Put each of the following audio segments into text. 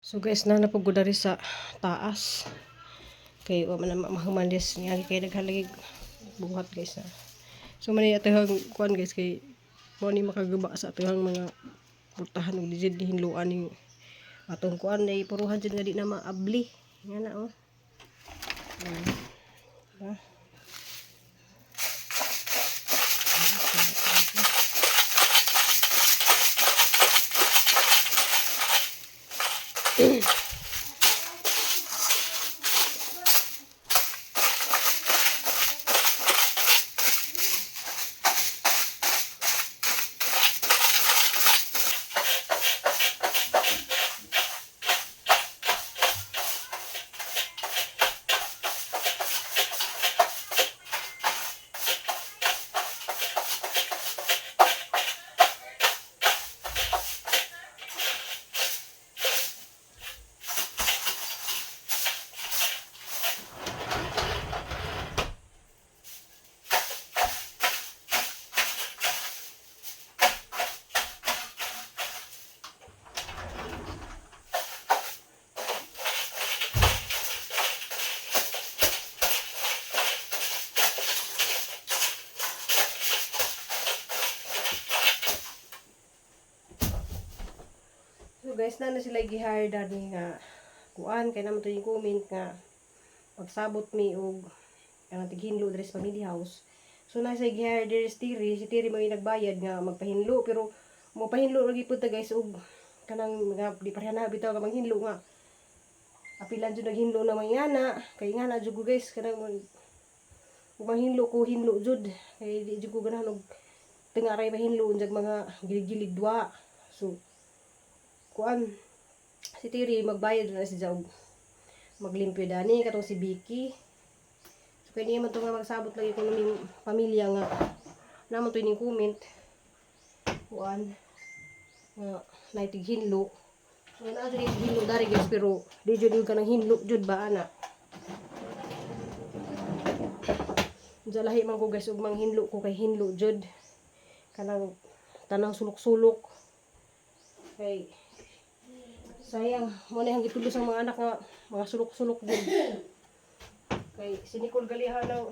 So guys, na napugod ko dari sa taas. Kay wa man na mahuman des niya kay daghan lagi buhat, guys, na. So man atohang kuan, guys, kay mo ni makagaba sa atohang mga pultahan ug di jud hinluan ning atong kuan ay puruhan jud nga di na maabli. Nga na oh. Diba? So guys, na na sila gi-hire dani nga kuan kay naman to yung comment nga pagsabot mi og kanang tighinlo diri sa family house. So na sa gi-hire diri si Tiri, si Tiri mo yung nagbayad nga magpahinlo, pero mopahinlo lagi pud ta, guys, og kanang nga di pareha na bitaw nga manghinlo nga apilan jud naghinlo na mga ingana kay ingana jud ko, guys, kanang ug manghinlo ko, hinlo jud kay di jud ko ganahan og tingaray mahinlo unyag mga gilid-gilid duwa. So kuan si Tiri magbayad na si og maglimpyo dani katong si Vicky. So kay niya man to nga magsabot lagi ko naming pamilya nga naman to ining comment kuan nga naitig hinlo. So naa jud ning hinlo dari, guys, pero di jud yung kanang hinlo jud ba ana. Unsa lahi man ko, guys, ug manghinlo ko kay hinlo jud kanang tanang sulok-sulok kay sayang mo na yung gitulos ang mga anak nga mga sulok-sulok din kay si Nicole galiha ng.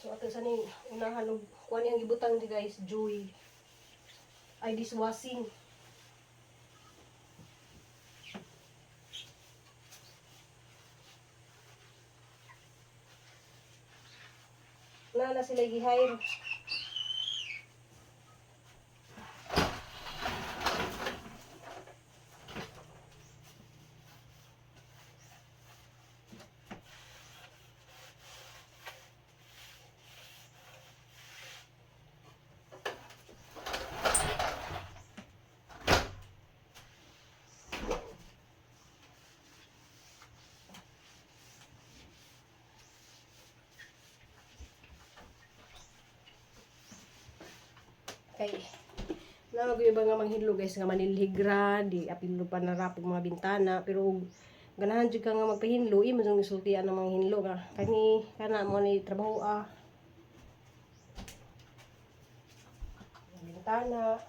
So ato sa ning unahan og kuan yang gibutang di, guys, Joy ay dishwashing. Na na sila gi-hire. Kay na mag iba nga manghinlo, guys, nga manilhigra di apilo pa na rapog mga bintana, pero og ganahan jud ka nga magpahinlo, imo jud isultian ang mga hinlo nga kani kana mo ni trabaho ah bintana.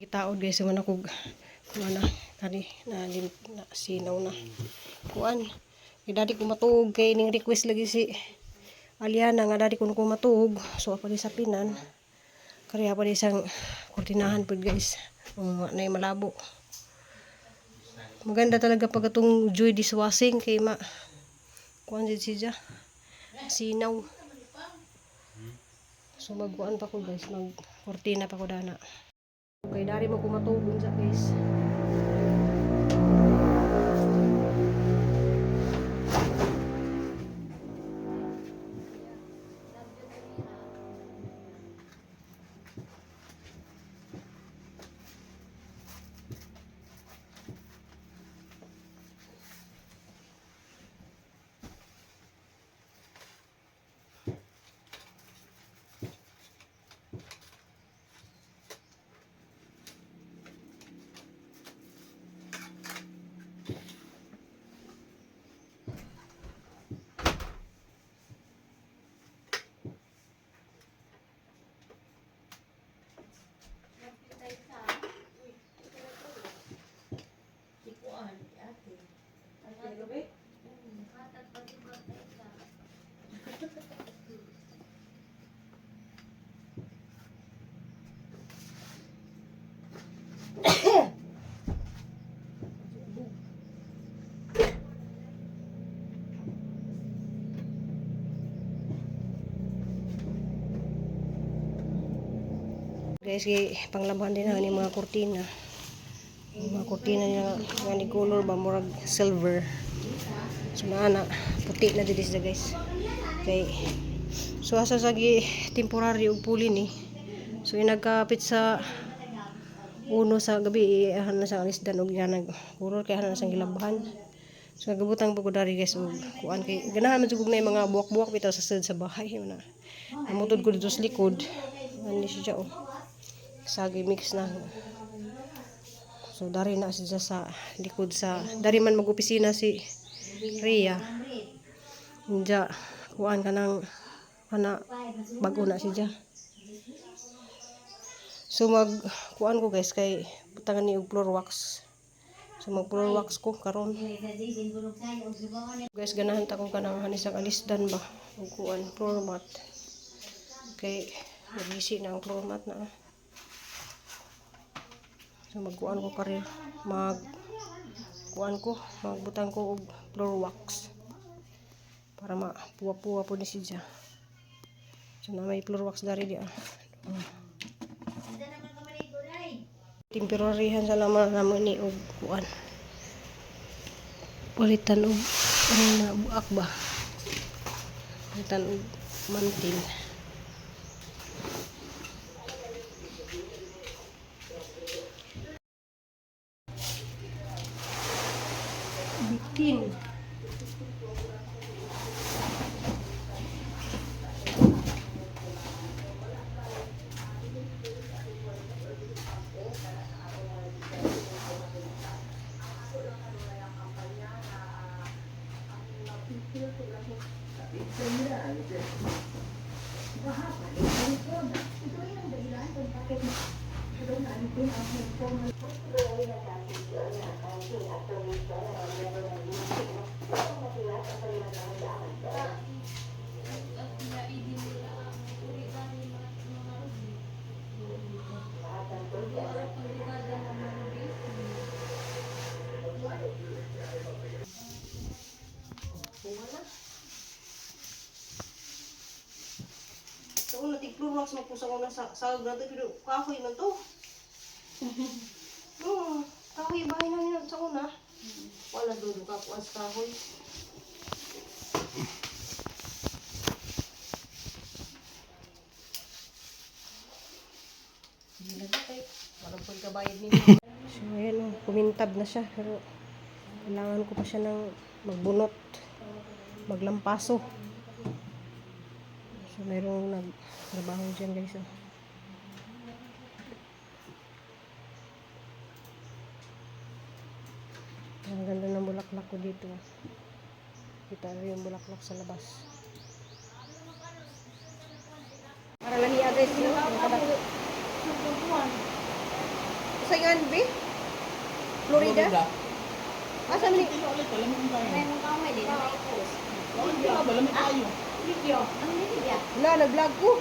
Kitaod guys, man ako kuan na kani na, lim, na sinaw na. Kuan. Kay dadi ko matuog kay ning request lagi si Aliana nga dadi ko ko matuog. So ako ni sa pinan. Kariya pa ni isang kurtinahan pud guys. Ang na malabo. Maganda talaga pag itong Joy dishwashing kay ma kuan jud siya. Sinaw. So magkuan pa ko guys, mag kurtina pa ko dana. Okay, dari mo kumatugon sa guys. Guys, kay panglaban din na ni mga kurtina. Yung mga kurtina niya nga ni color ba murag silver. So maana puti na dito siya guys. Kay so asa sa gi temporary og puli ni. So inagkapit sa uno sa gabi iahan na sa alisdan og yanag color kay na sang gilabahan. So nagabutang pa ko dari guys og kuan kay ganahan man jud kog na yung mga buwak-buwak bitaw sa sud sa bahay na. Namutod ko dito sa likod. Ani siya oh. Sagi mix na. So dari na siya sa likod sa dari man mag-opisina si Rhea. Inja kuan ka ng kana bago na siya. So mag kuan ko guys kay butangan ni og floor wax. So mag floor wax ko karon. Guys ganahan ta ko kanang hanisang alisdan ba og kuan floor mat. Kay nagisi na ang floor mat na. So magkuan ko karir mag kuan ko magbutang ko og floor wax para mapuwa-puwa po ni siya. So na may floor wax dari di ah. Temporaryhan sa laman namo ni og kuan. Palitan og ano na buak ba? Palitan og mantil. Bitin. Sa una, tig floor wax mo po sa una sa na to, pero kahoy man to. Oo, kahoy bahay na nila sa una. Wala dulo ka po as kahoy. Hindi na kay walang pagkabayad ninyo. So ayan oh, kumintab na siya pero kailangan ko pa siya ng magbunot, maglampaso. So mayroong nagtrabaho dyan guys. Oh. Ang ganda ng bulaklak ko dito. Kita rin yung bulaklak sa labas. Para lang iya guys. No? Ang kada- Sa nga be? Florida? Asa ni? Kilo ulit, lamig tayo. May mong kamay, di na maipos. Kilo ba, lamig tayo. Video. Ang video. Wala, nag-vlog ko.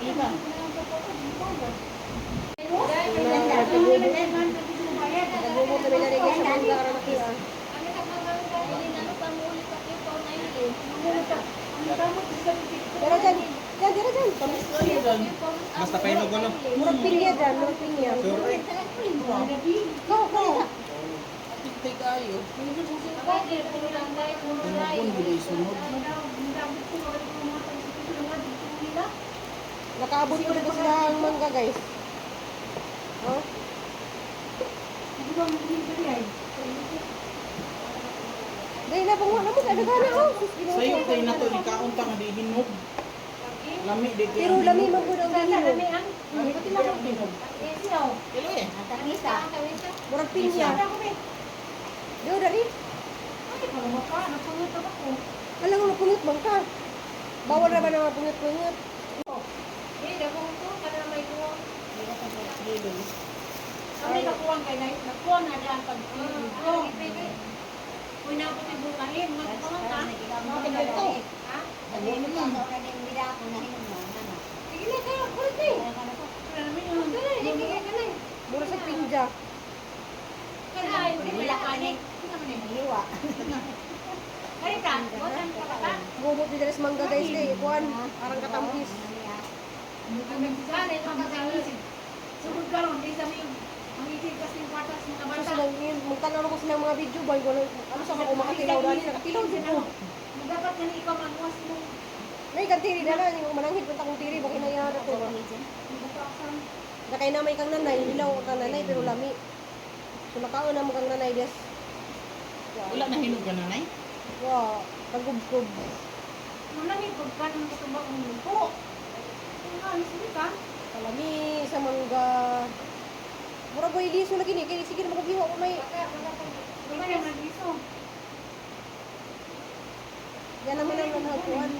Ulit na. Nagugumot na nila guys sa mangga karon nakita. Pero dyan, dyan, dyan, dyan. Tayo dyan. Basta painog ko, no? Murag pinya dyan, murag pinya. Sure. Eh. Go, go. Atintay kayo. Tungon, gilay sunod. Nakaabot ko dito sila ang mangga, guys. Oh? Dahil na, panguha na mo, kaya nagana, oh. Sus, Ginoo. Sayo tayo na to, ni kaunta nga di hinog. Lami di kayo. Pero lami man gud ang hinog. Lami pati lang ang hinog. Kilo eh. Murag pinya. Yo, dari. Alam mo, pungot bang ka? Bawal na ba na pungot-pungot? Kami nakuha kay na nakuha na dyan pag ko. Uy na ko tibukahin, magkuha ka. Ito. Ano naman? Sige na kayo, kulit eh. Wala naman yun. Mura sa pinja. Kaya hindi mo lakanin. Kaya ka, bukan ka ka. Gumot din sa mangga, guys, kay kuan, parang katampis. Sana ito ka. Sugod karon di sa may ang itig kasi yung kwatas mga So bata. silang yun, magtanaw ko silang mga video ba, wala, ano sa ako makatilaw dali, nakatilaw jud ko. Dapat na ikaw magwas mo. Nay kan tiri dala, yung mananghid punta kong tiri, bakit nangyari to ba? Nakay na may kang nanay, hilaw ang kang nanay pero lami. So nakaon na mo kang nanay des. Wala na hinog ka nanay? Wow, pagubkob. Wala ni pagka nang katumba kong lupo. Kung ano sige ka? Kalami sa mangga. Mura boy liso lagi ni, kay sige na makugiwa ko may. Wala na nagiso. Yan naman ang nagkuhan.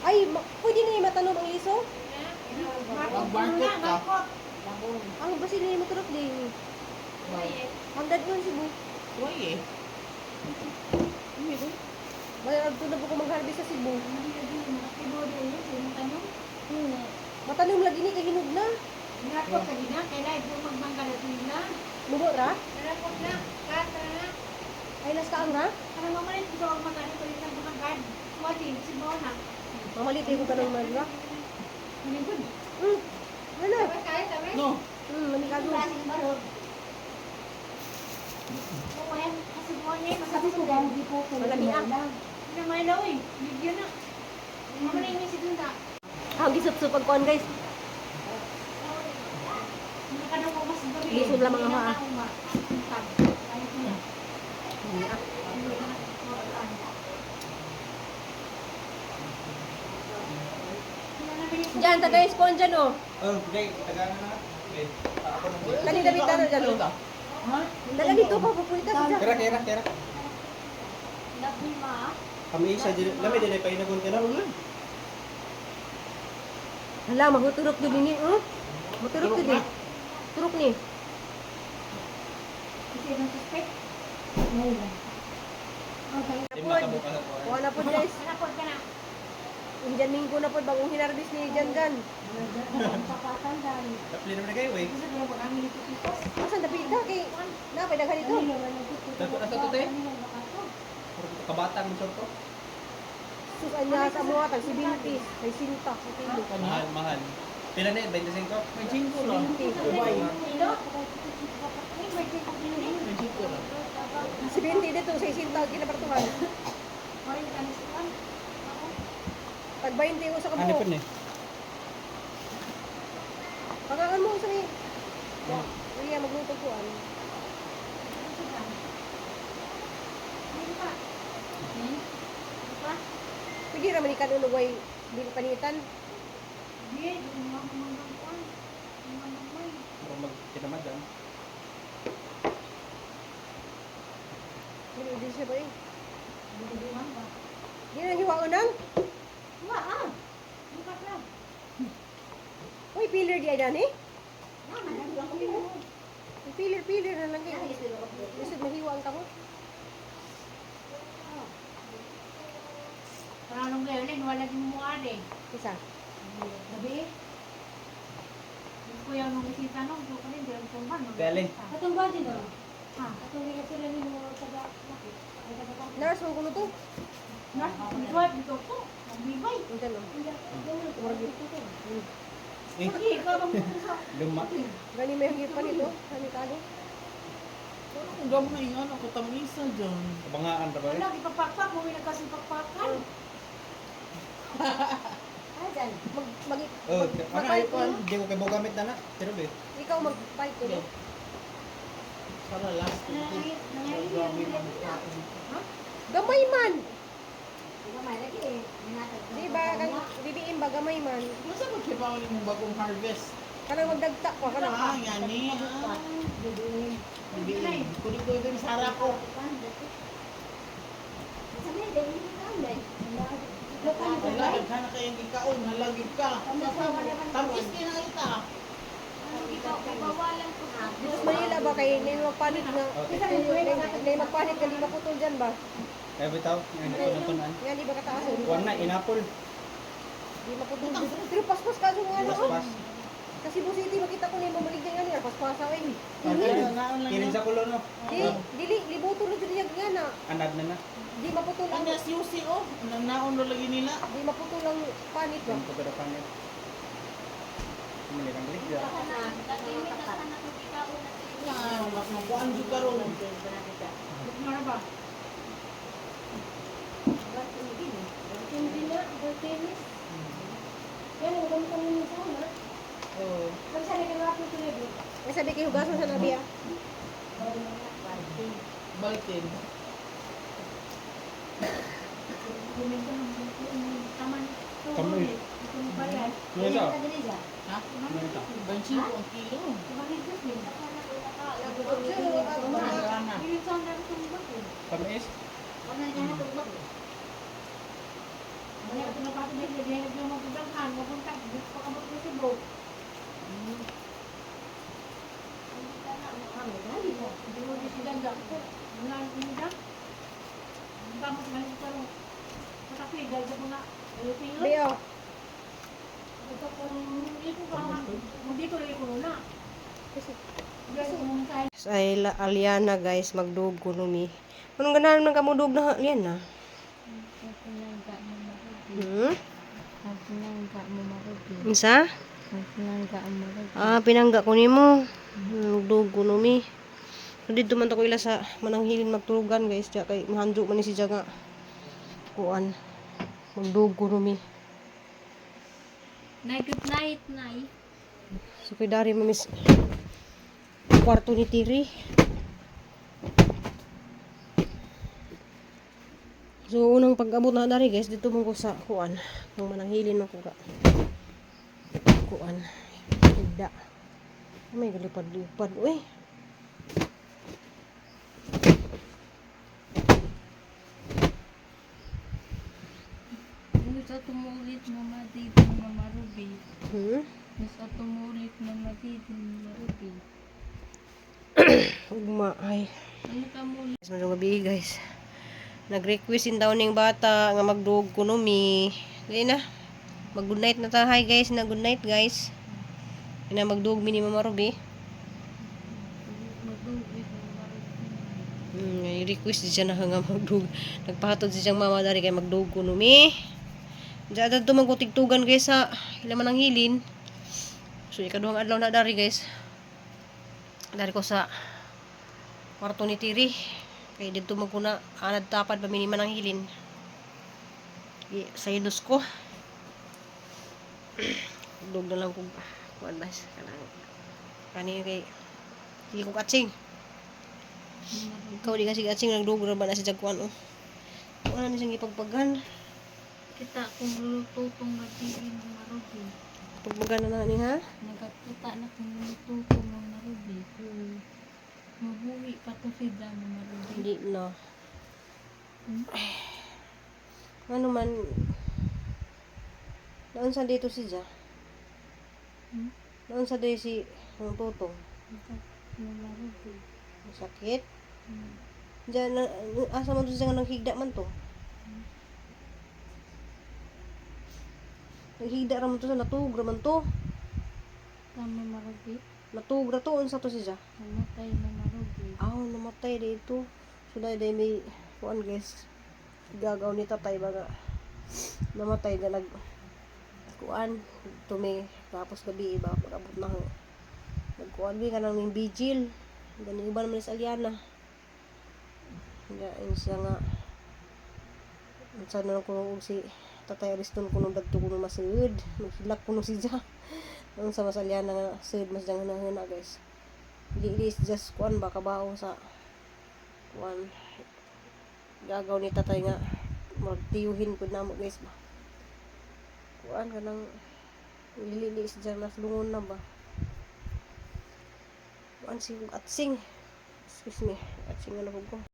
Ay, pwede na yung matanom ang liso? Magbarkot ka. Ang basin na yung maturok din. Ang dad nun Cebu. Tuway eh. Bayad na po ko mag-harvest sa Cebu. Matanom lagi ni kay hinog na. Nakot ka gina, kailan ito magbangga na tuwing na. Mubo ra? Nakot na, kata na. Ay nas kaang ra? Karang mamalit ko ang magano ko rin ang banggan. Tuwati, si Bona. Mamalit ko kanang man ra. Malingkod. Wala. No. Manikado. Kasi Bona, Sabi ko gano'n po ko. Malami ah. na may law eh. Bigyan na. Mamalay ni si Dunda. Ang gisap-sup ang kuan, guys. Nakadaw ko mas gabi. Lisod lamang ako, ah. Diyan ta guys, kuan dyan oh. Oh, okay. Tagana na. Okay. Ako na. Dali David dalo dyan oh. Ha? Dala dito pa pupunta sa dyan. Kera, kera, kera. Kami isa, lami din ay painagon ka na. Wala. Hala, mahuturok jud ni oh. Maturok jud ni. Turok ni. Kasi ibang suspect. Di makabuka sa kuwan. Kuha na po guys. Nakot ka na. Indian Minggo na po bagong hinarbis ni Jan Jan. Tapli naman na kayo eh. Asan dapit ka kay na pay daghan dito. Dato na sa tute. Kabatang mo to. Sus anya sa mga tag 70, kay sinta sa kilo. Mahal, mahal. Pila na yun? 25? May jingko lang. 70. Ubay. Kilo? Ay, may jingko kilo. May jingko lang. 70 dito sa sinta kinapartuhan. Tag 20 ko sa Ano kabuok. po eh? Pangangan mo sa may. Iya magluto ko an. Pwede ra man ikan way di ko panitan. Kung magkinamadan. Dili di siya ba eh. Di na hiwaon nang? Wa ah. Bukas lang. Uy, pillar di ay dani. Pillar, pillar na lang kayo. Lisod mahiwa ang kamot. Parang ngayon, wala din mo ari. Isa. Gabi. Yung kuya nung bisita nung, ko rin, di ang tumban. Galing. Katong ba din oh? Ha? Katong nga sila ni mo taga Nurse, mong kuno to. Nurse, midwife dito ko. Ang bibay. Unsa no? Eh, Sige, ikaw bang puso? luma. Gani may hangit pa nito. Kami talo. Ano kung gamay nga ako tamisa dyan. Kabangaan ra ba? Wala, ipapakpak mo, may nagkasipakpakan. Mag mag Oh, mag, ano ay kuan, di ko kay gamit na na. Pero be. Ikaw magpalit ko. Okay. Para last Nangangayon, Gamay man kaon. Gamay man. Di ba kang bibiin ba gamay man? Masa magkibaw ni mong bagong harvest? Kanang magdagta ko kanang Ah, yani. Ah. Hindi. Kunin ko ito sa harap ko. Wala, daghan na kayong gikaon. Halagig ka. Tamis kinakita. Dito sa Manila ba kay nay magpalit na Okay. nay magpalit ka lima putol dyan ba? Kaya bitaw, yung tunan-tunan. Nga di ba kataas oh. Kuan na inapol. Di maputol. Pero paspas kaso nga ano. oh. Paspas. Sa Cebu City makita ko na yung mamaligyan nga niya paspasa oy. Naon lang Kirin yun. sa kulo no. Di dili libuto na jud niya nga na. Anad na na. Di maputol ang Ang SUC oh. Nang naon na lagi nila. di maputol ang panit ba? Yung ko pero pangit. Mali kang balik. Na, makuan jud karon. Ano ba? Hindi na, tennis. Yan, ang gamit kami sa una. Oh. May sabi kay hugasan sa nabi ah. Baltin. Kamoy. Ano ito? Ha? Ano ito? 25 ang kilo. Grana. Tamis? Beo, Ay, Aliana guys, magdug ko numi. Anong ganahan man ka mo dug na Aliana? Hmm? Unsa? Ah, pinangga ko nimo. Dug ko numi. So, dito man ta ko ila sa mananghilin magtulugan guys, diya kay mahandyo man ni si nga kuan. Magdug ko numi. Nay, good night, Nay. So kay dari mamis kwarto ni Tiri. So unang pag-abot na dari guys, dito mo ko sa kuan, kung mananghilin man ko ka. Kuan. Higda. May galipad-lipad uy. Gusto tumulit Mama Didi, Mama Ruby. Hmm? Gusto tumulit Mama Didi, Mama Ruby. Ugma ay. Ano ka muli? Guys, medyo gabi guys. Nag-request in daw ning bata nga magduog kuno mi. Dili na. Mag good night na ta. Hi guys, na good night guys. Ina magduog mi ni Mama Ruby. Magdulit Mama Ruby. Request siya na nga magduog. Nagpahatod siya siyang mama dari kay magduog kuno mi. Diyan adto magkutigtugan guys sa ila man ang hilin. So ikaduhang adlaw na dari guys. Dari ko sa kwarto ni Tiri. Kay didto man ko na anad tapad pa miniman ang hilin. Sa ilos ko. Dug na lang kung kuan bas kanang kani kay di ko katsing. Ikaw di kasi katsing nagdug ra ba na si Jagkuan oh. Wala na siyang ipagpagan. Kita kung luluto tong Madidi, Mama Ruby. Pagpagan na na ni ha. Nagkakita na kung luluto ko Mama Ruby. Mabuhi pa to si Dan, Mama Ruby. Hindi na. Ano man. Naunsa dito si Ja? Hmm? Naunsa dito si ang tutong? Na marubi. Sakit? Diyan, na, asa man to siya nga nanghigda man to? Naghigda ra man to sa natug ra man to. Tama marubi. Natug ra to unsa to siya? Namatay na marubi. Aw, namatay dito. So dahil dahil may kuan guys. Gagaw ni tatay ba nga namatay na nag kuan tumi tapos gabi iba pag-abot na ho. Nagkuan bi kanang ning vigil. Gani uban man sa Aliana. Ya, yun siya nga unsa na lang kuno og si Tatay Ariston kuno dagto kuno masud. Maghilak kuno si Ja. Unsa mas Aliana nga sud mas dang hunahuna guys. Dili is just kuan ba kabao sa kuan gagaw ni tatay nga magtiyuhin pud namo guys ba. Kuan kanang lili is dyan mas lungon na ba. Kuan si atsing. Excuse me, atsing na ko.